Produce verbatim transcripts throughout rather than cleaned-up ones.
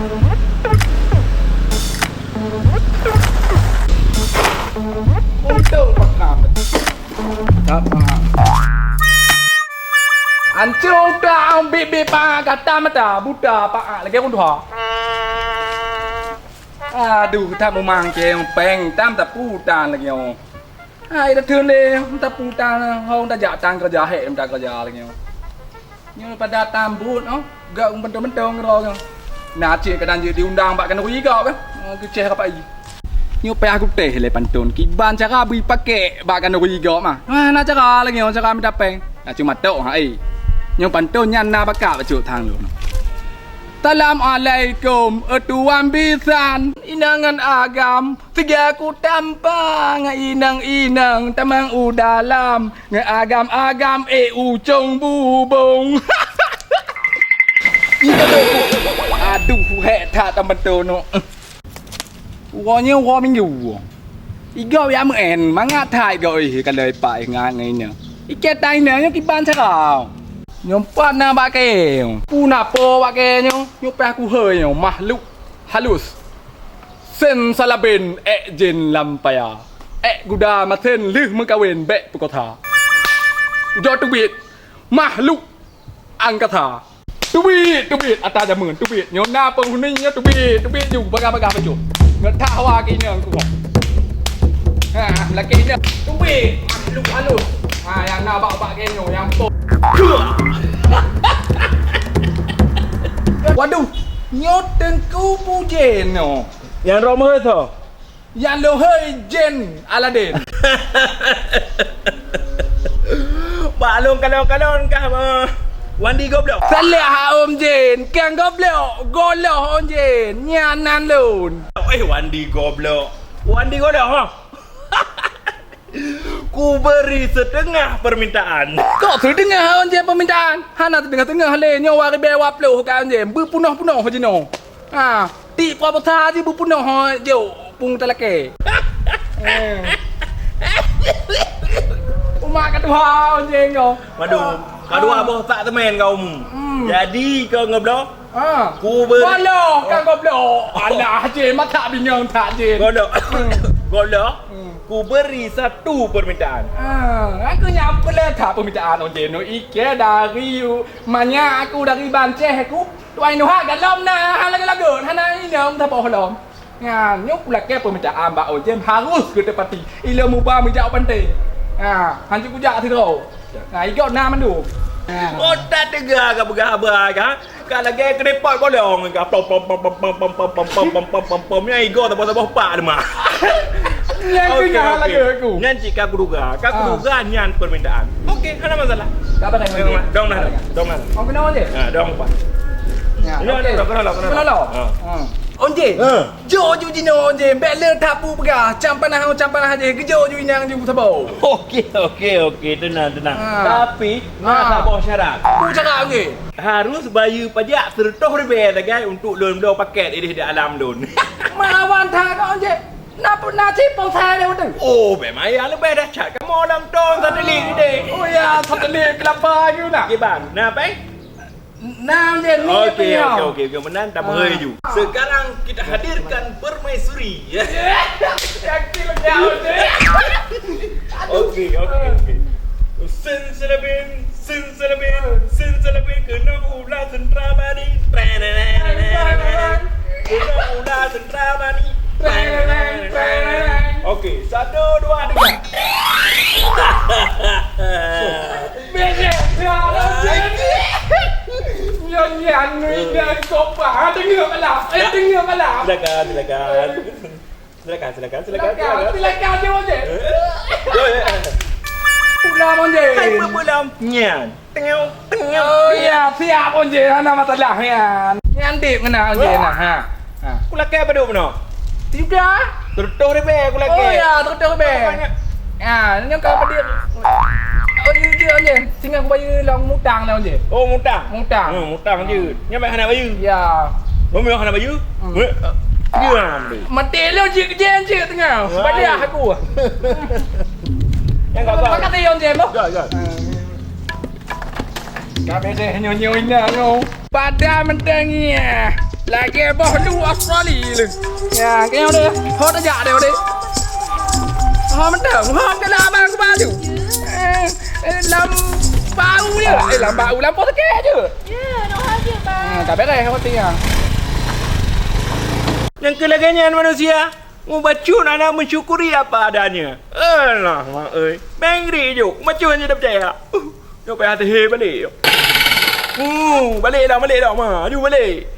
Untung pakam. Tak paham. Ancung tak bit-bit pangah gata mata buta paak lagèe ureueng tuha. Aduh, tak meumangke péng tam taputan lagèe nyoe. Hai dah teulé taputan hong tajak tan keureuja hek mita keureuja lagèe nyoe. Nyoe pada tambot oh, gak meuntong-meuntong keudroe nyoe. Na cit kadang jeuet diundang bak khanuri gak kah? Keuceh rapai. Nyoe payah kutéh lé pantôn. Kiban cara bri pakèk bak khanuri gak mah. Hana cara lagèe nyoe cara mita péng. Na cuma tok hai. Nyoe pantôn nyan na bakat bacut thang lôn. Assalamualaikum, eh, tuan bisan. Inong ngon agam. Tiga ku tampa ngon inong-inong tamong u dalam, ngon agam-agam ék ucong bubong. Aduh, hék that teumeutoe nyoe. Uroe nyoe uroe minggu. Igob ya meu'en, mangat that igob ih kalau ipak ingat ngon inong. Ikée tan inong nyoe kiban cara. Nyoe pat na bak kée. Pu na po bak kée nyoe, nyoe payah kuhôi nyoe, makhluk halus. Sen Salabin ék jén lam paya. Ék guda masen lheueh meukawen bék peukosa. Ujoe teubiet makhluk angkasa. Teubiet, teubiet ata jameun, teubiet. Nyoe na penghuni nyoe teubiet, teubiet ju bagah-bagah bacut. Nyoe that hawa keu inong ku. Ha, lakée inong. Teubiet makhluk halus. Ha, nyang na bak-bak kée nyoe, nyang po. Waduh, nyoe teungku pu jén nyoe. Nyang droe meuhôi soe? Nyang lôn hôi jén Aladin. Bak lôn kalon-kalon kah, eh, Wandi goblok? Salah ha Om Jén, kan goblok, goloh Om Jén, nyan nan lôn. Eh, Wandi goblok. Wandi goblok, ha? Kuberi setengah permintaan. Kok setengah Om Jén permintaan? Hana setengah-setengah lé, nyoe dua ribèe dua ploh ka Om Jén, beupunoh-punoh jinoe. Ha, tik proposal jih beupunoh jok pung talakée. Eh. Umat ka tuha Om Jén nyoe. Waduh, ka dua boh tak temen kau mu. Hmm. Jadi kau ngebloe? Ha. Ku beri. Walah, kan goblok. Alah, Jén, matak bingung that, Jén. Goblok. Hmm. Goblok. Hmm. Ku beri satu permintaan. Ah, aku nyang peuleueh that permintaan Om Jén. Ikée dari manyak aku, dari bancéh aku. Tuan Nuha galom na, hana lagot-lagot, hana inong saboh lom. Nyan, nyoe kulakée permintaan bak Om Jén harus geutepati. Ilôn muba meujak u panté. Ha, hanjeuet kujak sidroe. Ha, igob na mandum. Ha. Otak teuga ka peugah haba ka. Ka lagée keudepot bolong ka plom plom plom plom. Nyan igob saboh-saboh pak teuma. Nyan keuh nyang hana lagot aku. Nyan cit ka kuduga. Ka kuduga nyan permintaan. Oke, hana masalah. Ka pakai. Dong lah, dong lah. Dong lah. Oh, kena Om Jén? Ha, dong apa? Ya, oke. Kena lah, kena lah. Kena lah. Ha. Hmm. Om Jén, jok ju jinoe Om Jén, bék le that peue peugah, cam panah, cam panah jih, geujok ju inong ju saboh. Oke, oke, oke, tenang, tenang. Ha. Tapi na saboh syarat. Peue syarat Om Jén? Harus bayeue pajak seureutôh ribèe sagai untuk lôn bloe paket idéh di alam lôn. Meuawan that Om Jén. Na pun na cit ponsel deh beutôi. Oh, bék maya leubeh dahsyat kamoe lam ton satelit deh. Oh ya, satelit kelapa you na. Kiban, na pai? Nam je ni. Oke, oke, oke, oke. Meunan dah meuhôi ju. Sekarang kita hadirkan permaisuri. Yakin lagak je. Oke, oke, oke. Sen selebin, sen selebin, sen selebin kena pula sentra bani. Kena pula sentra bani. Oke, satu, dua, tiga. Beda dah. Nyan, nyan, nyan, sopan. Ah, tengok malam. Eh, tengok malam. Silakan, silakan. Silakan, silakan, silakan, silakan. Silakan, silakan, silakan. Pulang, Om Jin. Hai, pulang. Nyan. Tengok, tengok. Oh, ya, siap, Om Jin. Hana masalah, nyan. Nyan dip kena, Om Jin, nah, ha. Ha. Kulakée padum bunoe? Tiga. Seratus ribèe kulakée. Oh, ya, seratus ribèe. Ya, nyoe ka padum. Oh, iya, iya, iya. Singoh kubayeue lom mutang dah, Om Jin. Oh, mutang? Mutang. Hmm, mutang je. Nyoe hana bayeue? Ya. Nyoe hana bayeue? Hmm. Mati lo jih, jih, jih tengah. Baliak aku. Yang kau. Terima kasih, Om Jin. Ya, ya. Ka beudeh nyoe-nyoe inong nyoe. Padan mantong nyan. Lagèe boh lu Australia lé. Ya, keu nyoe deh. Ho tajak deh, deh. Ho mantong. Ho keu abang ku baju. Eh, eh, lam bau je. Eh, lam bau, lam poh sakét je. Ya, nak haji, Bang. Hmm, ka beres ho tinggal. Nyang keu lagèe nyan manusia. Mubacut hana mensyukuri apa adanya. Alah, mak euy. Mengri ju. Bacut hana peucaya. Uh, nyoe payah teuhe balek. Uh, balek dah, balek dah, ma. Aju balek.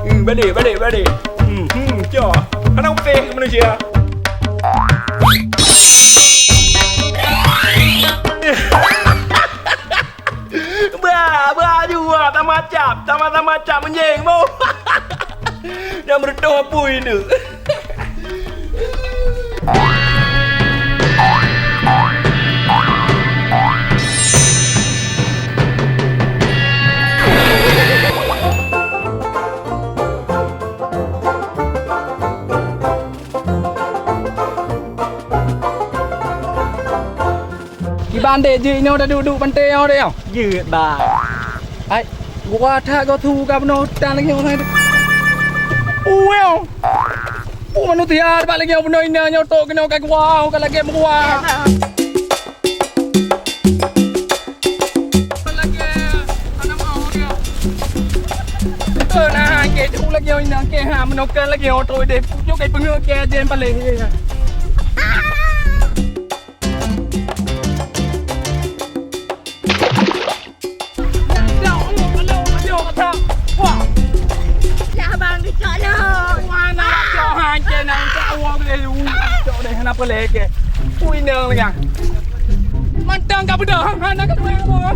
Hmm, balek, balek, balek. Hmm, hmm, cok. Hana upéh manusia. Bah, bah, aju, bah, tamacap, tamah-tamacap meunjeng, boh. Nyang meureutôh apui neuk. Kiban deh jeuet nyoe taduek-duek panté nyoe deh nyoe. Jeuet, Bang. Hai, gua that goe su ka bunoe tan lagèe nyoe. Uweueng. Pu manusia bak lagèe nyoe bunoe inong nyoe tok keunoe ka gua, ka lagèe meugua. Lagèe aneuk mau dia. Beutôi nah, keu tu lagèe nyoe inong keu ha meunoe kan lagèe nyoe tok deh. Pucuk kai peungeuh keu jen paléh. Lah bang geucok lôn. Mana cok han keu nang cok awak boleh u cok deh hana boleh ke. Ui nang lagi. Mantang ka beudôh hana ka duek apa.